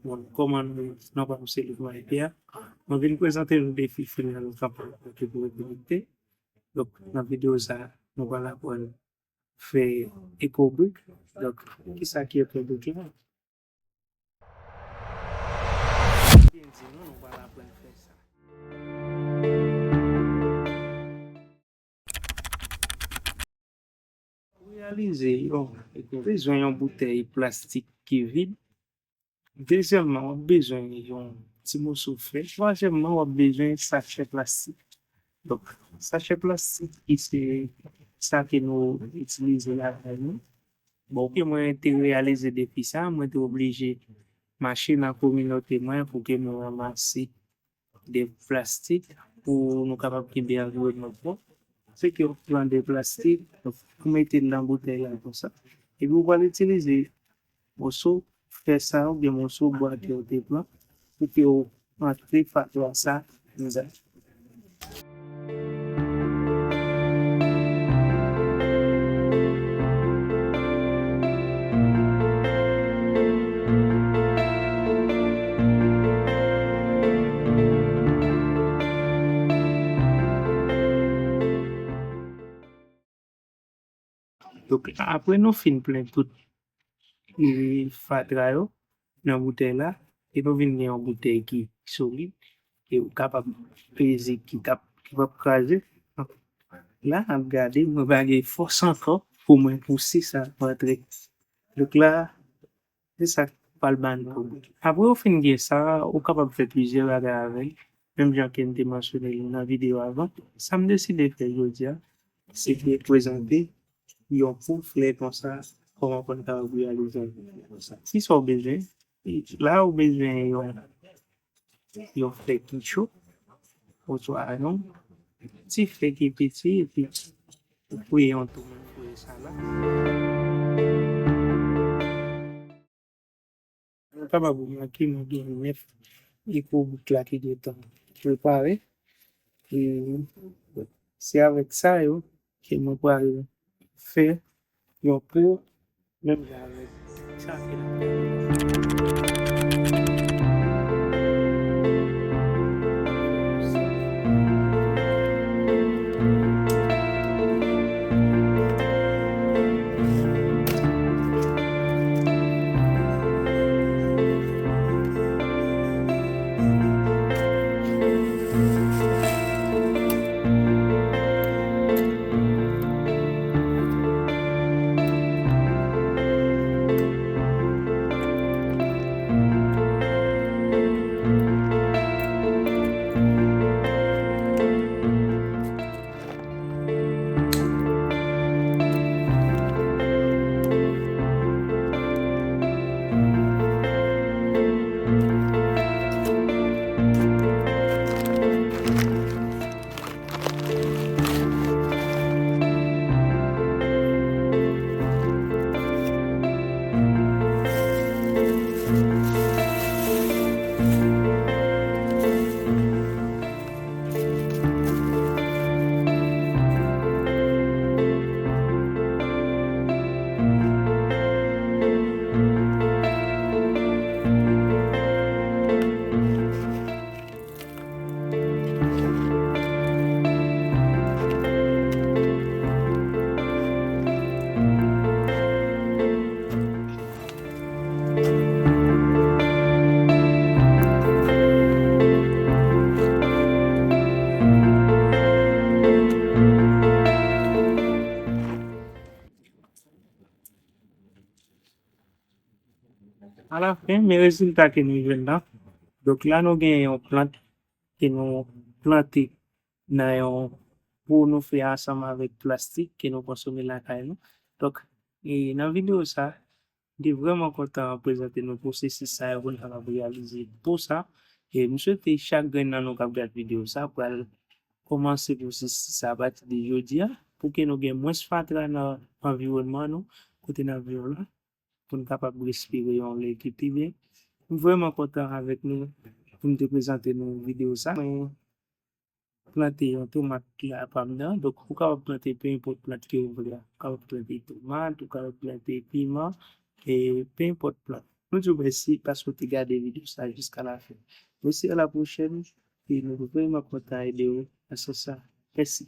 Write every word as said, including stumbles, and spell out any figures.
Kòman nou, non pa m se Livman Epè. Mwen vin prezante nou defi final kanpay ki pou rekonekte. Donk, nan videyo sa, nou pral aprann fè ekobrik. Donk, kisa ki ekobrik la? Byen di nou, nou pral aprann fè sa. Pou reyalize yon, ou bezwen yon boutèy plastik ki vid. Dezyèmman, w ap bezwen yon ti moso fè. Twazyèmman, w ap bezwen sachè plastik. Donk, sachè plastik ki se sa ke nou itilize lakay nou. Bon, ke mwen te reyalize defi sa, mwen te oblije mache nan kominote mwen pou ke nou ranmase de plastik pou nou kapab kenbe anviwònman pwòp. Se ke w pran de plastik, ou mete l nan boutèy la konsa. Epi ou pral itilize moso fè sa oubyen moso bwa ke w te pran pou ke w antre fatwa sa anndan. Donk, apre nou fin plen tout, e, fatra yo nan boutèy la, e nou vin gen yon boutèy ki solid, ke ou kapab peze, ki kap-, ki p ap kraze. La, n ap gade, mwen pa gen fòs ankò pou mwen pouse sa rantre. Donk la, se sa k pral ba n pwoblèm. Apre w fin gen sa, ou kapab fè plizyè bagay avè l, menm jan ke n te mansyone l nan videyo avan. Sa m deside fè jodi a, se te prezante yon po flè konsa, kòman pou n kapab reyalize yon po flè konsa. Kisa w bezwen? La, ou bezwen yon, yon flè ki cho, oswa yon ti flè ki piti, epi ou kreye yon tou menm koulè sa la. Nou kapab remake nou gen nèf ekobrik la ki gentan prepare. E se avèk sa yo ke mwen pral fè yon po menm jan avèk sa ke n ap gade la. Alafen, men rezilta ke nou jwenn la. Donk la, nou gen yon plant ke nou plante nan yon po nou fè ansanm avèk plastik ke nou konsome lakay nou. Donk, e nan videyo sa, m te vrèman kontan prezante nou pwosesis sa yo pou n kapab reyalize po sa. E m swete chak grenn nan nou k ap gade videyo sa pral kòmanse pwosesis sa apati de jodi a, pou ke nou gen mwens fatra nan anviwònman nou, kote n ap viv la, pou n kapab respire yon lè ki pi byen. M vrèman kontan avèk nou pou m te prezante nou videyo sa. Mwen plante yon tomat la pa m nan. Donk, ou kapab plante pe enpòt plant ke ou vle a. Ou kapab plante tomat, ou kapab plante piman, e pe enpòt plant. Nou di w mèsi paske w te gade videyo sa jiska lafen. Mèsi, a la pwochèn, e nou vrèman kontan ede w nan sans sa. Mèsi.